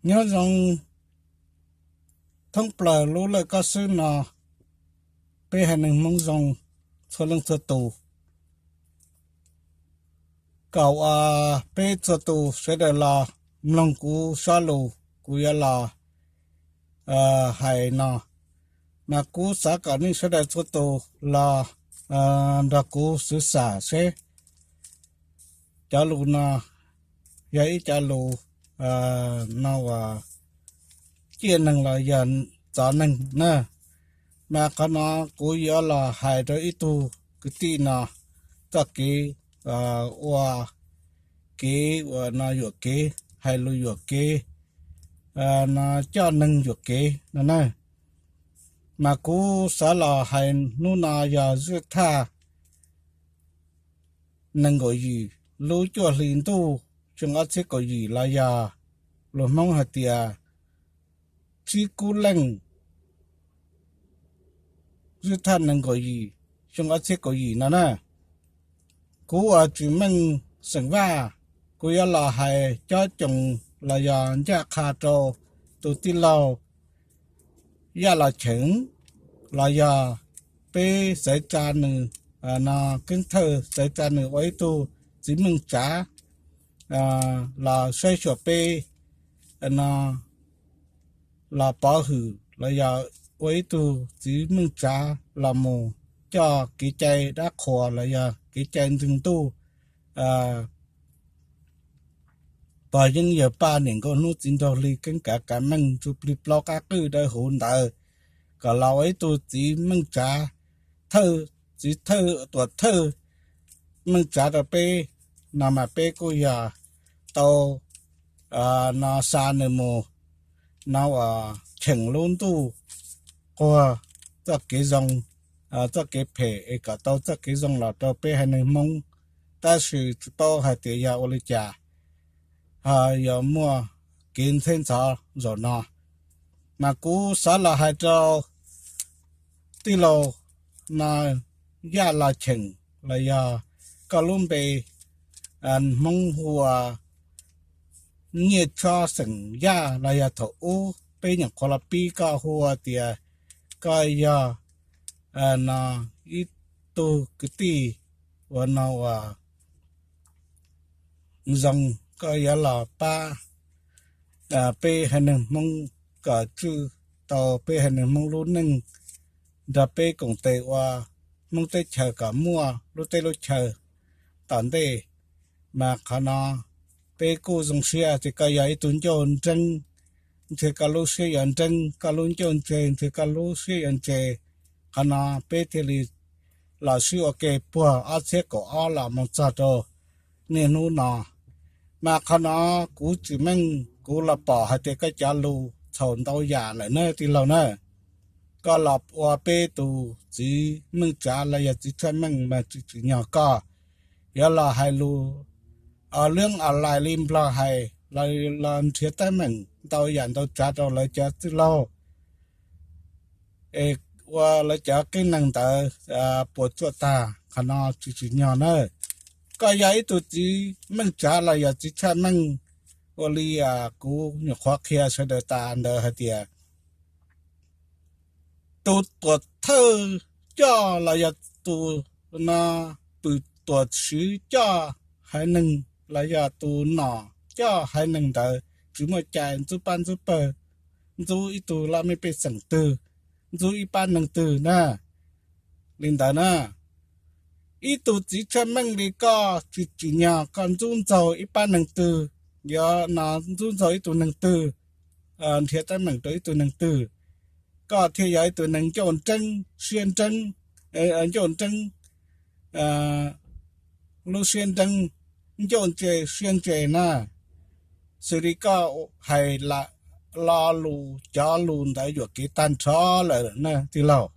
Nyob zoo thoob plaws lub laj kab xwb no, peb haiv neeg Hmoob zoo txhua leej txhua tus. Kom uas peb txhua tus sawv daws los mloog kuv sab lus, kuv yuav los hais no, mas kuv xav kom nej sawv daws txhua tus los nrog kuv xwv xam seb cov lus no yog ib cov lus no uas ciaj neeg los yog txov neeg na. Mas qhov no kuv yuav los hais rau ib tug kwv tij no txoj kev ua kev uas no yuam kev, hais lus yuam kev, no coj neeg yuam kev no na. Mas kuv xav los hais hnub no yog zwj thaj nees nkaum yim lub cuaj hli ntuj xyoo ob txhiab kaum yim los yog lus Hmoob hais tias tsib kub leej, zwj thaj nees nkaum yim xyoo ob txhiab kaum yim no na. Kuv uas Tsim Meej xeem Vaj, kuv yuav los hais cob coos los yog ncaj qha rau tus tij laug Yaj Los Cheem los yog peb xaiv tsa nws, no keeb thawj xaiv tsa nws ua ib tug txiv meej tsav los saib xyuas peb, no los pov hwm los yog ua ib tug txiv meej tsav los mus coj kev cai dab qhuas los yog kev cai ntseeg ntuj, pog yeeb yawg paj, niam nkauj hnub txiv nraug hli, keeb kav kav meej, ntsuj plig plaub qab qwj dawb huv ntawd, kom los ua ib tug txiv meej tsav, thawj, txiv thawj, tuam thawj meej tsav rau peb no mas peb kuj yog tau no xa nws mus no uas cheem lub ntuj quag txoj kev zoo, txoj kev phem es kom tau txoj kev zoo los rau peb haiv neeg Hmoob. Tab sis tsis paub hais tias yog ua li cas ho yuav muaj kev ntxheb ntxhov zaum no. Mas kuv xav los hais rau tij laug no Yaj Los Cheem los yog koj lub npe Hmoob hu ua Nyiaj Tshob xeem Yaj los yog thaum ub peb nyuam qhuav los pib koj hu ua tias koj yog no ib tug kwv tij uas no uas zoo, koj yuav los pab peb haiv neeg Hmoob kom tswj tau peb haiv neeg Hmoob lub neej, nrog peb koom tes ua Hmoob teb chaws kom muaj lub teb lub chaw tom ntej. Mas qhov no peb kuj zoo siab tias koj yog ib tug ncauj nreeb, ntshe koj lub siab yuav nreeb, koj lub ncauj ntse, ntshe koj lub siab yuav ntse. Qhov no peb thiaj li los sib ua ke puag ob txhiab kaum ob los mus txog rau niaj hnub no. Mas qhov no kuv Tsim Meej kuv los pom hais tias koj cov lus txhaum ntau yam lawm na tij laug na. Koj los ua peb tus txiv meej tsav los yog txiv tshaj meej mas tsis tsim nyog koj yuav los hais lus lwb a lais li Nplog hais, los nrhiav teeb meem ntau yam ntau tsav rau lawv cov txwj laug es ua lawv cov keeb neeg ntawd puas tsuaj tag. Qhov no tsis tsim nyog na. Koj yog ib tug txiv meej tsav los yog txiv tshaj meej, ua li kuv nyuam qhuav qhia sawv daws tas ntawd hais tias tus tuam thawj coj los yog tus no pw tuam tswv coj haiv neeg los yog tus nom coj haiv neeg ntawd tsis muaj cai ntxub pab ntxub pawg, ntxub ib tug laj mej pej xeem twg, ntxub ib pab neeg twg na. Li ntawd na, ib tug txiv tshaj meej li koj tsis tsim nyog koj ntxub ntxaug ib pab neeg twg, yuav no ntxub ntxaug ib tug neeg twg, nrhiav teeb meem rau ib tug neeg twg, koj thiaj yog ib tug neeg ncauj nreeb siab nreeb, ncauj nreeb, lub siab nreeb, ncauj ntse siab ntse na. Xws li koj hais lo lus cov lus ntawd yuam kev tag nrho lawm na tij laug.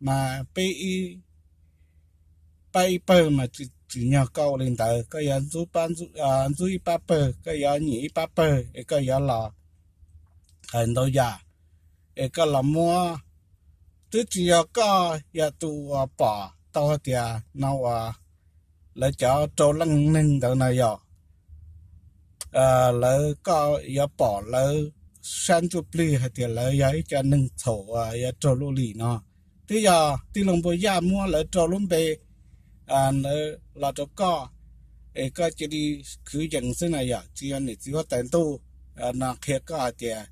Mas peb ib pab ib pawg mas tsis tsim nyog koj ua li ntawd, koj yuav ntxub ib pab pawg, koj yuav nyiam ib pab pawg es koj yuav los hais ntau yam es koj los muab, twb tsis yog koj yog tus uas pom tau hais tias no uas lawv cov rau leej neeg ntawd na yog lawv, koj yuav pom lawv sab ntsuj plig hais tias lawv yog ib co neeg txhaum uas yuav raug luj lim no. Twb yog tij laug Npuag Yaj muab lawv rau lub npe ntawd los rau koj, es koj cia li khwv yees xwb na yom, tsis yog niam txiv huab tais ntuj no qhia koj hais tias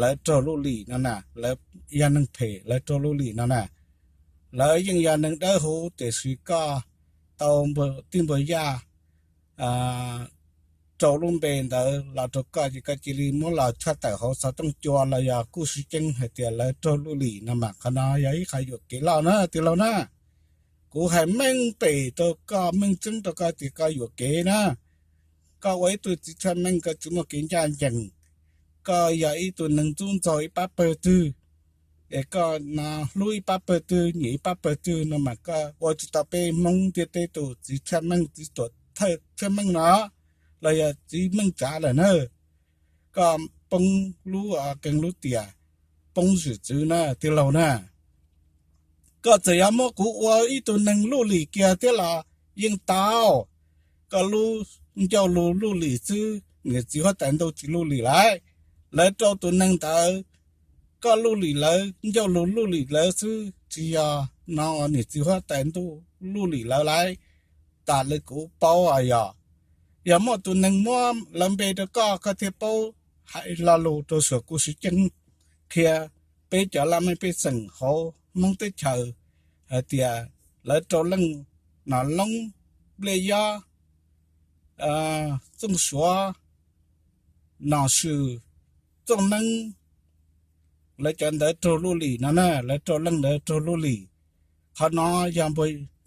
lawv raug luj lim no na, lawv yog neeg phem, lawv raug luj lim no na. Lawv yeej yog neeg dawb huv tiam sis koj tau tij Npuag Yaj rau lub npe ntawd los rau koj ces koj cia li muab los tshaj tawm hauv xov tooj cua los yog kuj sib ceeb hais tias lawv raug luj lim no mas qhov no yog ib qhov yuam kev loj na tij laug na. Kuv hais meej pem rau koj, meej tseeb rau koj tias koj yuam kev na. Koj ua ib tug txiv tshaj meej koj tsis muaj kev ncaj ncees, koj yog ib tug neeg ntxub ntxaug ib pab pawg twg, es koj no hlub ib pab pawg twg nyiam ib pab pawg twg no mas koj ua tsis tau peb Hmoob ntiaj teb tus txiv tshaj meej, txiv tuam thawj tshaj meej no los yog txiv meej tsav lawm na. Koj poob lub keeg lub tiam, poob zwm txwv na tij laug na. Koj txawm yuav muab kuv ua ib tug neeg luj lim kiag thiab los yeej tau. Koj lub ncauj lus luj lim xwb, niam txiv huab tais ntuj tsis luj lim lauj. Lawv rau tus neeg ntawd, koj luj lim lawv, ncauj lus luj lim lawv xwb, tsis yog no niam txiv huab tais ntuj luj lim lawv lauj. Tas li kuv paub yog, yog muaj tus neeg muab lawv npe rau koj, koj thiaj paub hais lo lus rau saum kuj sib ceeb qhia peb cov laj mej pej xeem hauv Hmoob teb chaws hais tias lawv rau leej Nom Loob, Npliaj Yob, Txooj Suav, Nom Swm, Txooj Neeb, lawv cov ntawd raug luj lim no na, lawv rau leej ntawd raug luj lim. Qhov no yog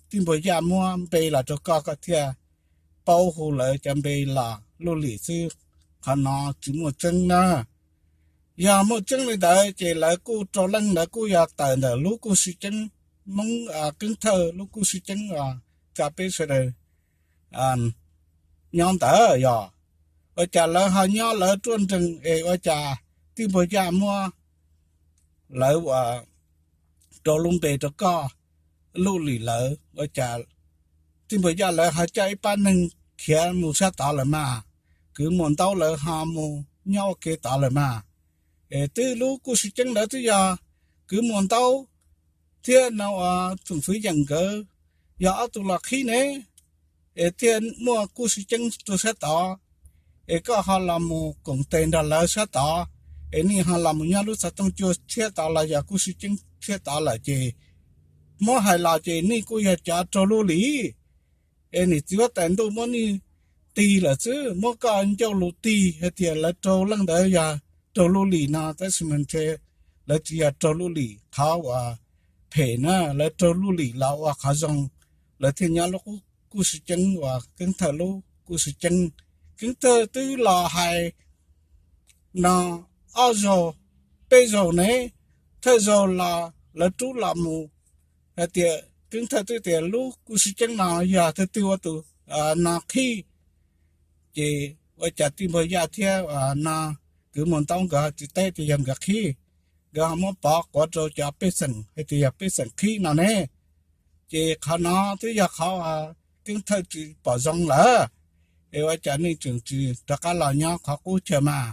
tij Npuag Yaj muab npe los rau koj, koj thiaj paub hu lawv cov npe los luj lim xwb. Qhov no tsis muaj tseeb na. Yog muaj tseeb li ntawd ces lawv kuj rau leej ntawd kuj yog tawm ntawm lub kuj sib ceeb, Hmoob Keeb Thawj lub kuj sib ceeb tsa peb sawv daws nyob ntawd yog. Ua cas lawv ho nyob lawv ruaj nreeg es ua cas tij Npuag Yaj muab lawv ua rau lub npe rau koj luj lim lawv? Ua cas tij Npuag Yaj lawv ho coj ib pab neeg khiav mus sab tod lawm mas, Kwv Muas Ntaub lawv ho mus nyob ua ke tod lawm mas? Es twb lub kuj sib ceeb ntawd twb yog Kwv Muas Ntaub thiab no ua Txoom Fwv Yeem nkawd yog ob tug los qhib ne, es thiaj muaj kuj sib ceeb rau sab tod. Es koj ho los mus koom tes nrog lawv sab tod, es nej ho los mus nyob lub xov tooj cua tshiab tod los yog kuj sib ceeb tshiab tod lawm ces muab hais los ces nej kuj yog cov raug luj lim. Es niam txiv huab tais ntuj muab nej tig lawm xwb, muab koj ncauj lus tig hais tias lawv raug leej ntawd yog raug luj lim no, tab sis mas ntshe lawv tsis yog raug luj lim qhov uas phem na, lawv raug luj lim los ua qhov zoo, lawv thiaj nyob lub kuj sib ceeb uas Keeb Thawj lub kuj sib ceeb. Keeb Thawj twb los hais no ob zaug peb zaug ne, thawj zaug los lawv rub los mus hais tias Keeb Thawj twb tias lub kuj sib ceeb no yog thawj twg ua tus no qhib. Ces ua cas tij Npuag Yaj thiab no Kwv Muas Ntaub nkawd tsis teb tias yog nkawd qhib, nkawd ho muab pov quav rau cov pej xeem hais tias yog pej xeem qhib no ne. Ces qhov no twb yog qhov Keeb Thawj tsis pom zoo lawm. Es ua cas nej tseem tsis rov qab los nyob qhov qub chaw mas?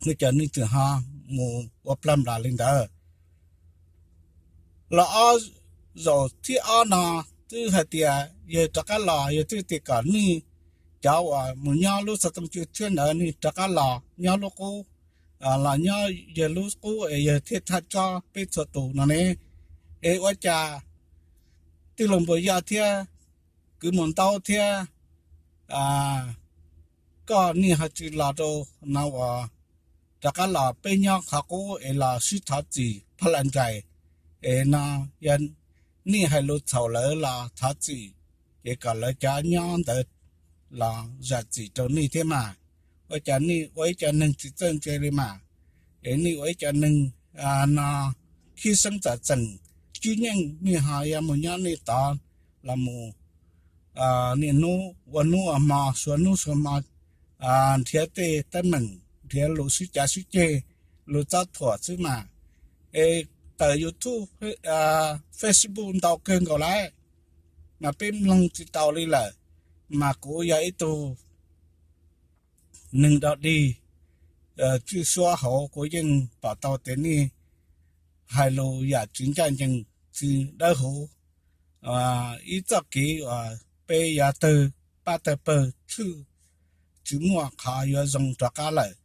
Ua cas nej tseem ho mus ua plag nplas li ntawd? Los ob zaum thib ob no twb hais tias yog rov qab los, yog twb tias kom nej cov uas mus nyob lub xov tooj cua tshiab ntawd nej rov qab los nyob lub qub, los nyob yawg lub qub es yawg thiaj thaj tsob peb txhua tus no ne. Es ua cas tij laug Npuag Yaj thiab Kwv Muas Ntaub thiab koj nej ho tsis los rau no uas rov qab los peb nyob qhov qub es los sib thov txim pha la nrais. Es no yog nej hais lus txhaum lawv los thov txim, ces kom lawv cov nyob ntawd los zam txim rau nej thiab mas. Ua cas nej ua ib co neeg tsis txawj ntse li mas? Es nej ua ib co neeg no khib seeb txam txeem, tswb nyeej, nej ho yuav mus nyob nej tod los mus niaj hnub ua hnub ua hmo, suav hnub suav hmo nrhiav tej teeb meem, nrhiav lus sib cav sib ceg, lus txob thuam xwb mas. Es tawm YouTube, Facebook ntau kawg nkaus lawm, mas peb mloog tsis tau li lawm. Mas kuv yog ib tug neeg dog dig, tswj suab hauv kuv yeej pom tau tias nej hais lus yam tsis ncaj ncees, tsis dawb huv, ib txoj kev uas peb yuav tawg pab tawg pawg tshwj, tsis muaj qhov yuav zoo rov qab lawm.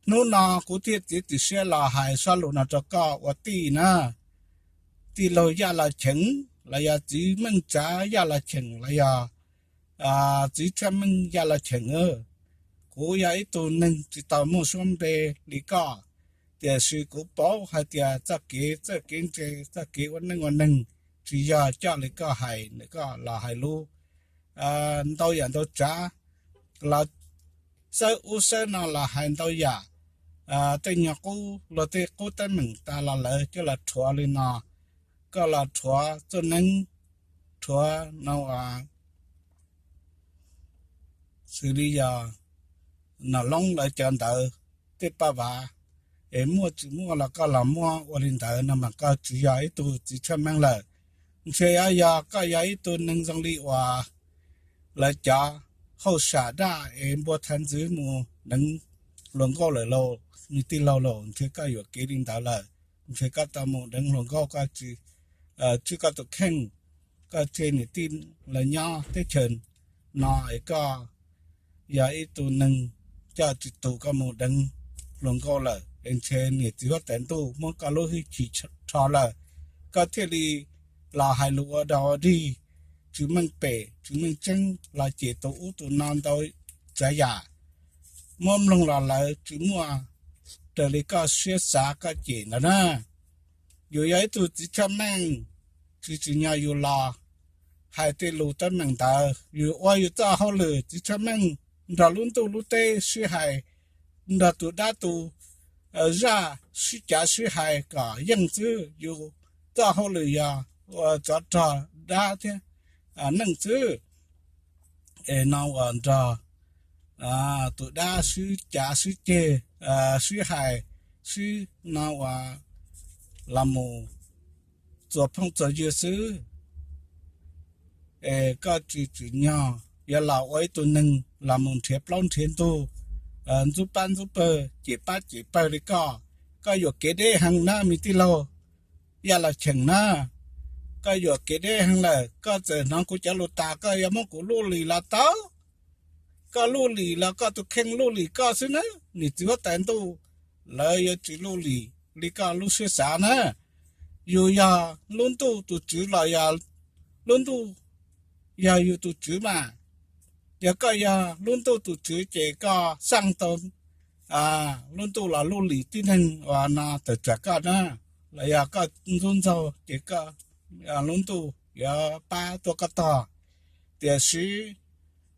Hnub no kuv thiaj txiav txim siab los hais zaj lus no rau koj ua tij na, tij laug Yaj Los Cheem, los yog txiv Meej Tsav Yaj Los Cheem, los yog txiv Tshaj Meej Yaj Los Cheem. Kuv yog ib tug neeg tsis tau muaj suab npe li koj, tiam sis kuv paub hais tias txoj kev txawj kev ntse, txoj kev ua neej ua neeg tsis yog coj li koj hais, koj los hais lus ntau yam ntau tsav, los xawb ub xawb no los hais ntau yam, tej nyuag qub luag tej qub teeb meem tas los lawv coj los rhuav li no, koj los rhuav txoj neeb, rhuav no xws li yog Nom Loob lawv cov ntawv tej paj vav, es muaj tsis muaj los koj los muab ua li ntawd no mas koj tsis yog ib tug txiv Tshaj Meej lawm. Ntshe yog koj yog ib tug neeg zoo li uas lawv cov hauj sam daj es npua thav ntxwv mus deev hluas nkauj lawm lauj, me tij laug lauj, ntshe koj yuam kev li ntawd lawm. Ntshe koj tau mus deev hluas nkauj, koj tsis tswj koj tus kheej, koj tseg niam tij lawv nyob teb chaws no es koj yog ib tug neeg coj tsis tus koj mus deev hluas nkauj lawm es ntshe niam txiv huab tais ntuj muab koj lub hwj chim rho lawm, koj thiaj li los hais lus ua dog ua dig, tsis meej pem tsis meej tseeb los cem tus ub tus no ntau tsav yam, muab mloog los lawv tsis muaj raws li koj siab xav koj cem ntawd na. Yus yog ib tug txiv Tshaj Meej, tsis tsim nyog yus los hais tej lus teeb meem ntawd. Yus ua yus txoj hauj lwm txiv Tshaj Meej nrog lub ntuj lub teb sib hais, nrog tus dab tus zaj sib cav sib hais kom yeej xwb. Yus txoj hauj lwm yog ua tsov rog dab thiab neej xwb. Es no uas nrog tus dab sib cav sib ceg, sib hais, sib no uas los mus txuas phooj txuas ywg xwb. Es koj tsis tsim nyog yuav los ua ib tug neeg los mus nrhiav plaub nrhiav ntug, ntxub pab ntxub pawg, cem pab cem pawg li koj. Koj yuam kev deb heev na me tij laug Yaj Los Cheem na. Koj yuam kev deb heev lawm, koj txawm hnov kuv cov lus tas koj yuav muab kuv luj lim los tau. Koj luj lim los koj tus kheej luj lim koj xwb na, niam txiv huab tais ntuj lawv yuav tsis luj lim li koj lub siab xav na. Yus yog lub ntuj tus tswv los yog lub ntuj yog yus tus tswv mas. Yog koj yog lub ntuj tus tswv ces koj xaj tau lub ntuj los luj lim tib neeg uas no tawm tsam koj na, los yog koj ntxub ntxaug ces koj lub ntuj yuav pab tuaj koj tog. Tiam sis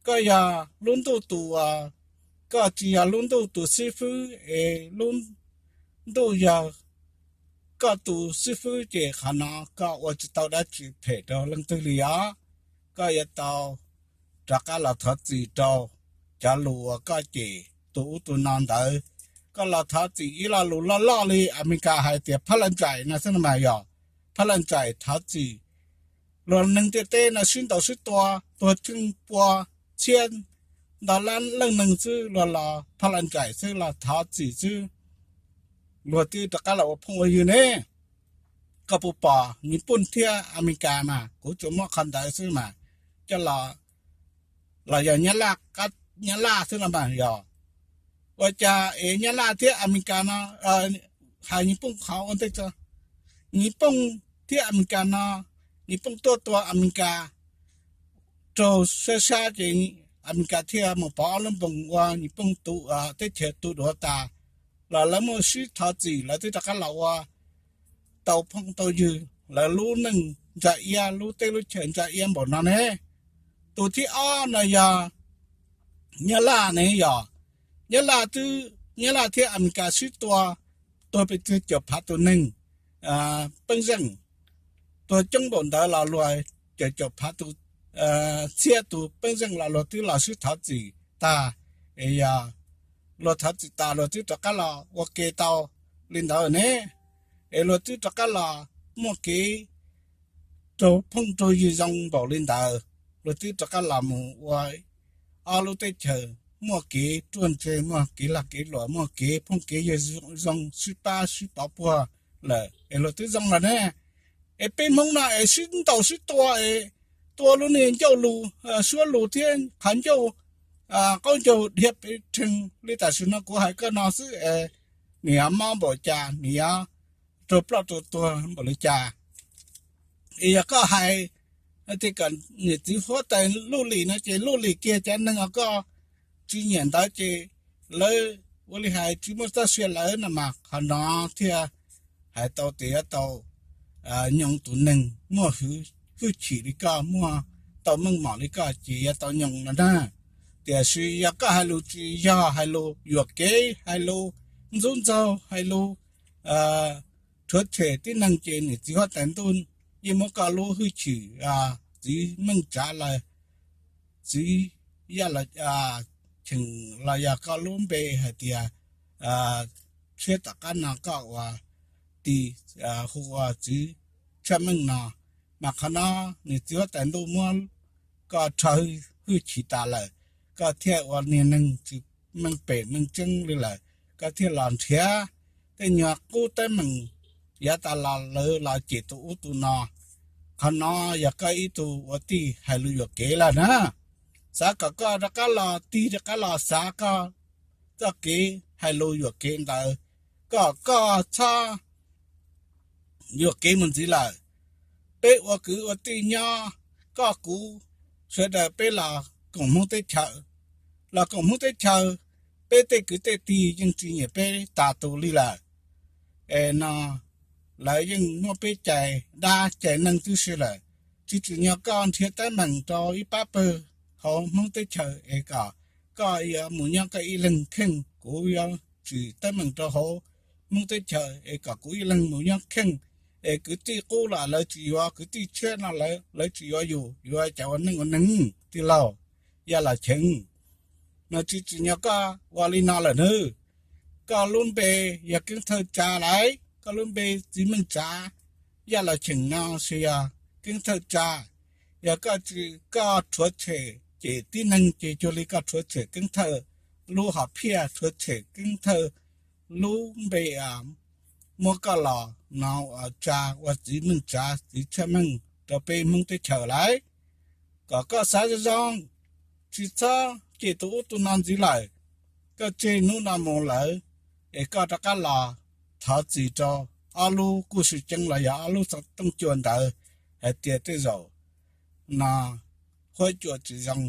koj yog lub ntuj tus uas, koj tsis yog lub ntuj tus xib fwb es lub ntuj yog koj tus xib fwb ces qhov no koj ua tsis tau dab tsi phem rau leej twg li os. Koj yuav tau rov qab los thov txim rau cov lus uas koj cem tus ub tus no ntawd. Koj los thov txim ib lo lus loj loj li Amelikas hais tias phab laj nraim no xwb no mas yog phab laj nraim thov txim. Luag neeg ntiaj teb no sib ntaus sib tua tuag tsheej pua txhiab ntau lab leej neeg xwb, luag los phab laj nraim xwb los thov txim xwb, luag twb rov qab los ua phooj ua ywg ne. Koj puas pom Nyij Pooj thiab Amelikas mas, kuv tsuas muab qhov ntawd xwb mas, coj los, los yog Nyab Laj, Nyab Laj xwb no mas yog. Ua cas es Nyab Laj thiab Amelikas no, hais Nyij Pooj qhov ua ntej tso, Nyij Pooj thiab Amelikas no, Nyij Pooj tuaj tua Amelikas raug sab sab ces Amelikas thiaj mus pov ob lub npoos ua Nyij Pooj tus teb chaws tu duav tas, los lawv muaj sib thov txim lawv twb rov qab los ua tau phooj tau ywg, lawv lub neej ntsa iab, lub teb lub chaws ntsa iab npaum no ne. Tus thib ob no yog Nyab Laj ne yog, Nyab Laj twb, Nyab Laj thiab Amelikas sib tua, tuag pes tsawg caum phav tus neeg, peeb zeej, tuag coob npaum ntawd los luag caum caum phav tus, txhiab tus peeb zeej los luag twb los sib thov txim tag, es yog luag thov txim tas luag twb rov qab los ua ke tau li ntawd ne, es luag twb rov qab los muaj kev raug phooj raug ywg zoo npaum li ntawd, luag twb rov qab los mus ua ob lub teb chaws muaj kev ruaj ntseg, muaj kev lag kev luam, muaj kev phooj kev ywg zoo, sib pab sib pov puag lawm es luag twb zoo lawm ne. Es peb Hmoob no es sib ntaus sib tua es tua lub niag ncauj lus, suab lus thiab qhov ncauj qaub ncaug dhia pes rhees li tam sim no kuv hais koj no xwb es, nws yuav mob npaum cas, nws yuav raug ploj raug tuag npaum li cas. Es yog koj hais tias kom niam txiv huab tais luj lim no ces luj lim kiag cov neeg uas koj tsis nyiam ntawd ces lawv ua li hais tsis muaj txoj sia lawm no mas qhov no thiaj hais tau tias yuav tau nyoos tus neeg muaj hwj chim li koj, muaj tau meej mom li koj ces yuav tau nyoos no na. Tiam sis yog koj hais lus tsis yog, hais lus yuam kev, hais lus ntxub ntxaug, hais lus rhuav tshem tib neeg ces niam txiv huab tais ntuj yeej muab koj lub hwj chim txiv Meej Tsav los txiv Yaj Los Cheem los yog koj lub npe hais tias tshiab tom qab no koj ua tis hu ua txiv Tshaj Meej no, mas qhov no niam txiv huab tais ntuj muab koj rho hwj chim tas lawm, koj thiaj ua niag neeg tsis meej pem meej tseeb li lawm, koj thiaj los nrhiav tej nyuag qub teeb meem yav tas los lawv los cem tus ub tus no. Qhov no yog koj ib tug ua tij hais lus yuam kev lawm na. Xav kom koj rov qab los tig rov qab los xav koj txoj kev hais lus yuam kev ntawd, kom koj txhob yuam kev mus ntxiv lawm. Peb ua kwv ua tij nyob, koj kuv sawv daws peb los koom Hmoob teb chaws, los koom Hmoob teb chaws, peb tej kwv tej tij yeej tsis nyiam peb tas tus li lawm. Es no lawv yeej muab peb cais dab cais neeg tib si lawm. Tsis tsim nyog koj nrhiav teeb meem rau ib pab pawg hauv Hmoob teb chaws es kom koj yuav mus nyob koj ib leeg kheej, kuv yuav tsim teeb meem rau hauv Hmoob teb chaws es kom kuv ib leeg mus nyob kheej. Es kwv tij qub los lawv tsis yuav, kwv tij tshiab no lawv tsis yuav yus, yuav cov ua neej ua neeg tij laug Yaj Los Cheem. Mas tsis tsim nyog koj ua li no lawm nawb. Koj lub npe yog Keeb Thawj Tsav lauj, koj lub npe txiv Meej Tsav Yaj Los Cheem no ces yog Keeb Thawj Tsav. Yog koj tsis, koj rhuav tshem cem tib neeg ces cuag li koj rhuav tshem Keeb Thawj lub hom phiaj, rhuav tshem Keeb Thawj lub npe muab koj los no tsa ua txiv Meej Tsav, txiv Tshaj Meej rau peb Hmoob teb chaws lauj. Kom koj xav zoo zoo, tsis txhob cem tus ub tus no ntxiv lawm. Koj tseg hnub no mus lawm, es koj rov qab los thov txim rau ob lub kuj si ceeb los yog ob lub xov tooj cua ntawd hais tias tej zaum no huab cua tsis zoo,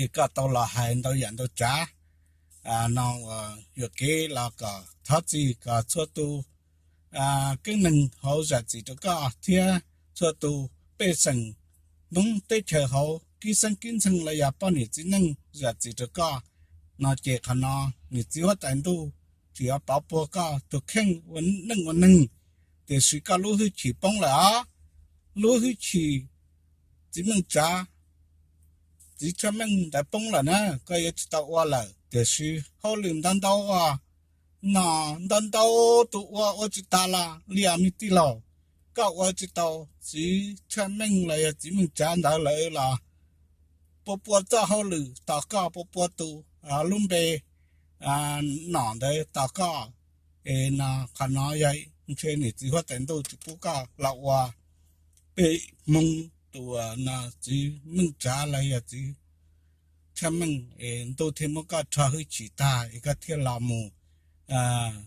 es koj tau los hais ntau yam ntau tsav no yuam kev los kom thov txim kom txhua tus keeb neeg hauv zam txim rau koj thiab txhua tus pej xeem Hmoob teb chaws hauv kib xeeb kib ntxheej los yog poj niam txiv neej zam txim rau koj no ces qhov no niam txiv huab tais ntuj tsis yuav pov puag koj tus kheej ua neej ua neeg. Tiam sis koj lub hwj chim poob lawm os, lub hwj chim txiv Meej Tsav, txiv Tshaj Meej ntawd poob lawm na, koj yuav tsis tau ua lawm. Tiam sis hauj lwm ntau ntau, no ntau ntau tus ua ua tsis tas los li os me tij laug. Koj ua tsis tau txiv Tshaj Meej los yog txiv Meej Tsav ntawd lawm los pua pua txoj hauj lwm tos koj, pua pua tus lub npe nom ntawd tos koj. Es no qhov no yog ntshe niam txiv huab tais ntuj tsis pub koj los ua peb Hmoob tus no txiv Meej Tsav los yog txiv Tshaj Meej, es ntuj thiaj muab koj rho hwj chim tag es koj thiaj los mus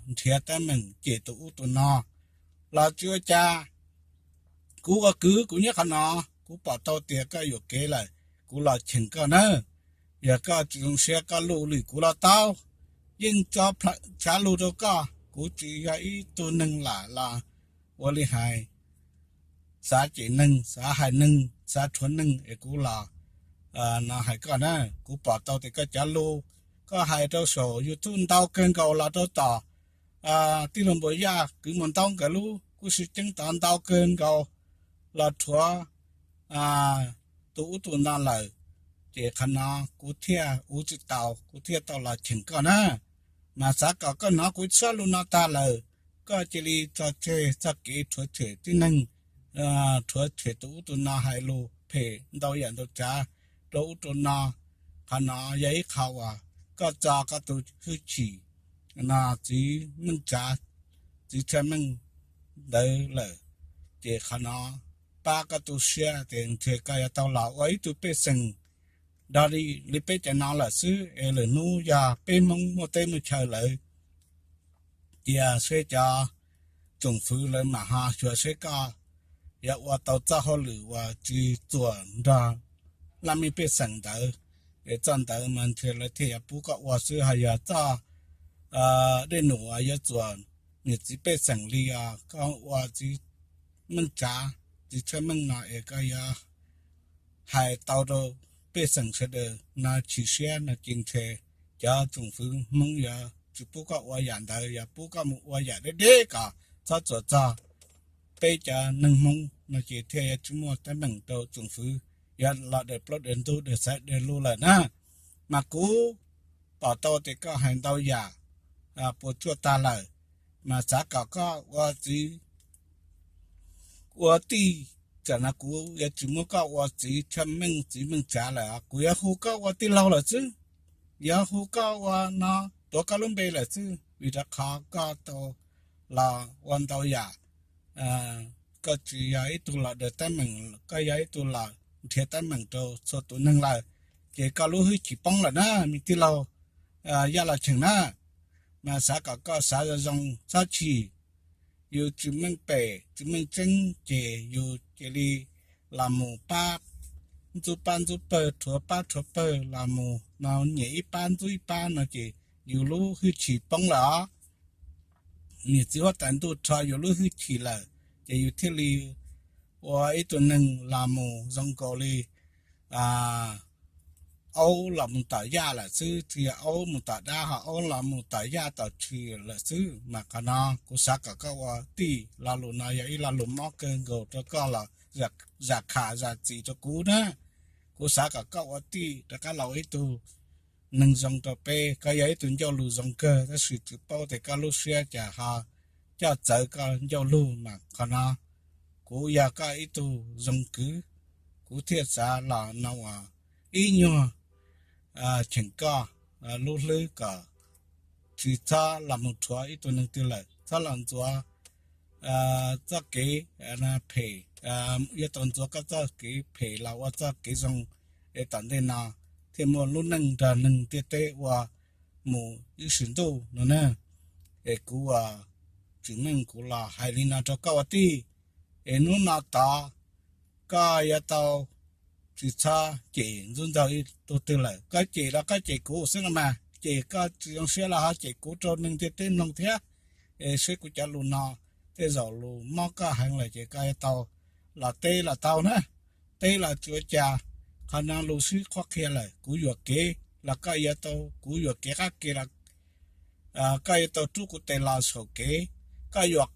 nrhiav teeb meem cem tus ub tus no los tsis ua cas. Kuv ua kwv kuv nyob qhov no, kuv pom tau tias koj yuam kev lawm, kuv los cheem koj na. Yog koj tsis zoo siab koj luj lwm kuv los tau, yeej tso tshav lug rau koj. Kuv tsis yog ib tug neeg lam los ua li hais xav cem neeg, xav hais neeg, xav rhuav neeg es kuv los no hais koj na. Kuv pom tau tias koj cov lus koj hais rau saum YouTube ntau kawg nkaus los rau tom tij laug Npuas Yaj kwv Muas Ntaub nkawd lub kuj si ceeb tod ntau kawg nkaus los rhuav tus ub tus no lawm, ces qhov no kuv thiaj ua tsis tau, kuv thiaj tau los cheem koj na. Mas xav kom koj hnov kuv zaj lus no tag lawm, koj cia li tso tseg txoj kev rhuav tshem tib neeg, rhuav tshem tus ub tus no, hais lus phem ntau yam ntau tsav rau ub rau no, Qhov no yog ib qho uas koj tso koj tus hwj chim no txiv Meej Tsav, txiv Tshaj Meej ntawd lawm, ces qhov no pab koj tu siab tias ntshe koj yuav tau los ua ib tug pej xeem dog dig li peb cov no lawm xwb. Es lwm hnub yog peb Hmoob muaj teb muaj chaw lawm, cia seb cov tsoom fwv lawv mam ho xyuas seb koj yuav ua tau txoj hauj lwm uas tsis txuam nrog laj mej pej xeem ntawd. Es txoj ntawd mas ntshe lawv thiaj yuav pub koj ua xwb. Ho yog txoj dej num uas yuav txuam niam txiv pej xeem li os, koj ua txiv Meej Tsav, txiv Tshaj Meej no es koj yuav hais tau rau pej xeem sawv daws no chim siab no ces ntshe cov tsoom fwv Hmoob yuav tsis pub koj ua yam ntawd, yuav pub koj mus ua yam deb deb kom txhob txuas txog peb cov neeg Hmoob no ces thiaj yuav tsis muaj teeb meem rau tsoom fwv, yuav los daws plaub daws ntug daws xaiv daws lus lawm na. Mas kuv pom tau tias koj hais ntau yam puas tsuaj tag lawm, mas xav kom koj ua txiv ua tij, tsam no kuv yuav tsis muab koj ua txiv Tshaj Meej txiv Meej Tsav lawm, kuv yuav hu koj ua tij laug lawm xwb, yuav hu koj ua no, tuav koj lub npe lawm xwb, vim rau qhov koj tau los ua ntau yam. Koj tsis yog ib tug los daws teeb meem, koj yog ib tug los nrhiav teeb meem rau txhua tus neeg lawm, ces koj lub hwj chim poob lawm na me tij laug Yaj Los Cheem na. Mas xav kom koj xav zoo zoo txhob chim. Yus tsis meej pem tsis meej tseeb ces yus cia li los mus pab ntxub pab ntxub pawg, rhuav pab rhuav pawg, los mus no nyiam ib pab ntxub ib pab no ces yus lub hwj chim poob lawm os. Niam txiv huab tais ntuj rho yus lub hwj chim lawm, ces yus thiaj li ua ib tug neeg los mus zoo nkaus li aub los mus tom yaj lawm xwb, tsis yog aub mus tom dab, ho aub los mus tom yaj tom tshis lawm xwb. Mas qhov no kuv xav kom koj ua tij, lo lus no yog ib lo lus mob kawg nkaus rau koj los zam kham zam txim rau kuv na. Kuv xav kom koj ua tij rov qab los ua ib tug neeg zoo rau peb. Koj yog ib tug ncauj lus zoo kawg, tab sis tsis paub tias koj lub siab cas ho coj txawv koj ncauj lus. Mas qhov no kuv yog koj ib tug zoo kwv, kuv thiaj xav los no uas ib nyuag cheem koj lub hlwb kom tsis txhob los mus rhuav ib tug neeg twg lawm, txhob los ntxuav txoj kev phem, yuav tau ntxuav koj txoj kev phem los ua txoj kev zoo, es tom ntej no thiaj muaj lub neej nrog neeg ntiaj teb ua mus ib sim ntuj no na. Es kuv ua Tsim Meej kuv los hais li no rau koj ua tij, es hnub no tod koj yuav tau tsis txhob cem ntxub ntxaug ib tug twg lawm. Koj cem los koj cem kuv xwb no mas, cem koj tsis zoo siab los ho cem kuv rau neeg ntiaj teb mloog thiab. Es seb kuv cov lus no tej zaum lus mob koj heev lawm ces koj yuav tau los teb los tau na, teb los tsis ua cas. Qhov no lus sib qhuab qhia lawm, kuv yuam kev los koj yuav tau, kuv yuam kev qab ke los koj yuav tau rub kuv tes los saum kev, koj yuam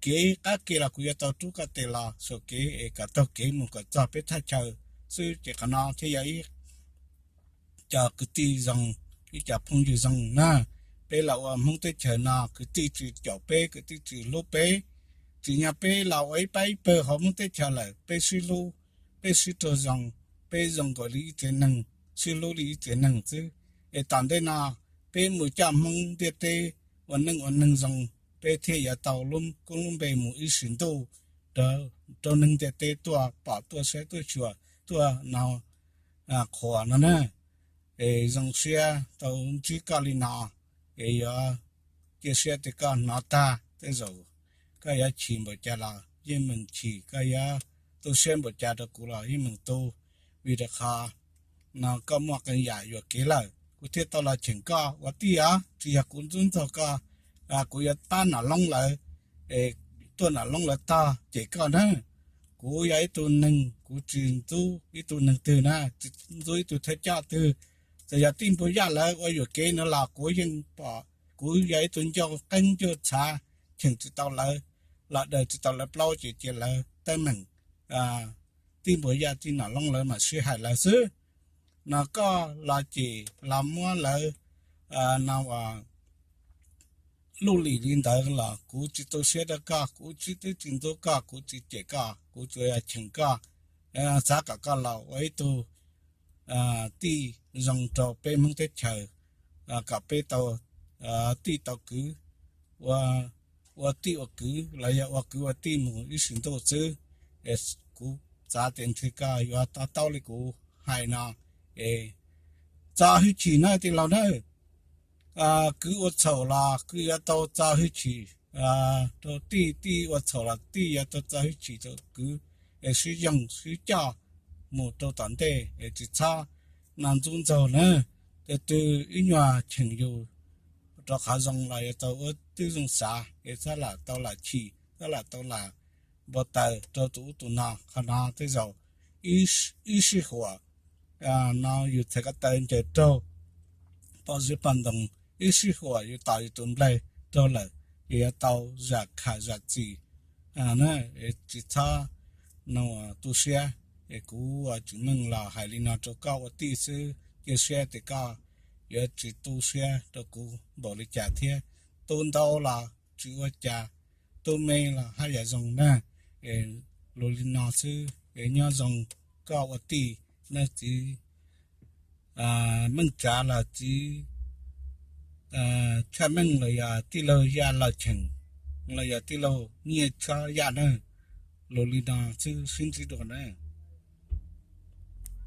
kev qab ke los kuv yuav tau rub koj tes los saum kev es kom taug kev mus kom txog peb thaj chaw xwb. Ces qhov no thiaj yog ib co kwv tij zoo, ib co phooj ywg zoo na. Peb los ua Hmoob teb chaws no, kwv tij tsis caum peb, kwv tij tsis hlub peb. Tsim nyog peb los ua ib pab ib pawg hauv Hmoob teb chaws lawm, peb sib hlub, peb sib raug zoo, peb zoo nkaus li ib tsev neeg, sib hlub li ib tsev neeg xwb. Es tom ntej no peb mus coj Hmoob ntiaj teb ua neej ua neeg zoo, peb thiaj yuav tau lub koob lub npe mus ib sim ntuj rau neeg ntiaj teb tuaj pom tuaj saib tuaj xyuas tuaj no qhuas no na. Es zoo siab tau ntsib koj li no, es yuav cia siab tias koj hnov tag tej zaum koj yuav chim npaum cas los yeej meem chim, koj yuav tu siab npaum cas rau kuv los yeej meem tu, vim rau qhov no koj muaj qee yam yuam kev lawm kuv thiaj tau los cheem koj ua tij os. Tsis yog kuv ntxub ntxaug koj, kuv yuav pab Nom Loob lawv, es tuaj Nom Loob lawv tog cem koj na. Kuv yog ib tug neeg, kuv tsis ntxub ib tug neeg twg na, tsis ntxub ib tug thawj coj twg. Txawm yog tij Npuag Yaj lawv ua yuam kev no los kuv yeej pom, kuv yog ib tug ncauj qeeb ncauj txhav, cheem tsis tau lawv, los daws tsis tau lawv plaub ces cia lawv teeb meem, tij Npuag Yaj tij Nom Loob lawv mam sib hais lawv xwb. No koj los cem los muab lawv no luj lim li ntawd los kuv tsis tu siab rau koj, kuv tsis twb tsis ntxub koj, kuv tsis cem koj, kuv tsuas yog cheem koj, xav kom koj los ua ib tug tij zoo rau peb Hmoob teb chaws, kom peb tau tij tau kwv, ua tij ua kwv los yog ua kwv ua tij mus ib sim ntuj xwb. Kuv xav tias ntshe koj yuav to taub li kuv hais no, es txo hwj chim na tij laug na. Kwv ua txhaum los kwv yuav tau txo hwj chim rau tij, tij ua txhaum los tij yuav tau txo hwj chim rau kwv, es sib yoog sib coj mus rau tom ntej, es tsis txhob no ntxub ntxaug na. Tej twg ib nyuag cheem yus rau qhov zoo los yuav tau ua tib zoo xav, es txhob lam tau lam chim, txhob lam tau lam npau taws rau tus ub tus no. Qhov no tej zaum ib sij huam no yus txhais ko taw ncaws raug poj zeb poj ntoo, ib sij huam yus tom yus tus nplaig raug lawm, yus yuav tau zam kham zam txim na. Tsis txhob no tu siab, es kuv ua tsis meej los hais li no rau koj ua tij xwb, cia siab tias koj yuav tsis tu siab rau kuv npaum li cas thiab. Tu ntau los tsis ua cas, tu me los haj yam zoo na. Lus li no xwb, nyob zoo koj ua tij, nej txiv Meej Tsav los txiv Tshaj Meej los yog tij laug Yaj Los Cheem los yog tij laug Nyiaj Tshab Yaj na. Lus li no xwb, sib ntsib dua na.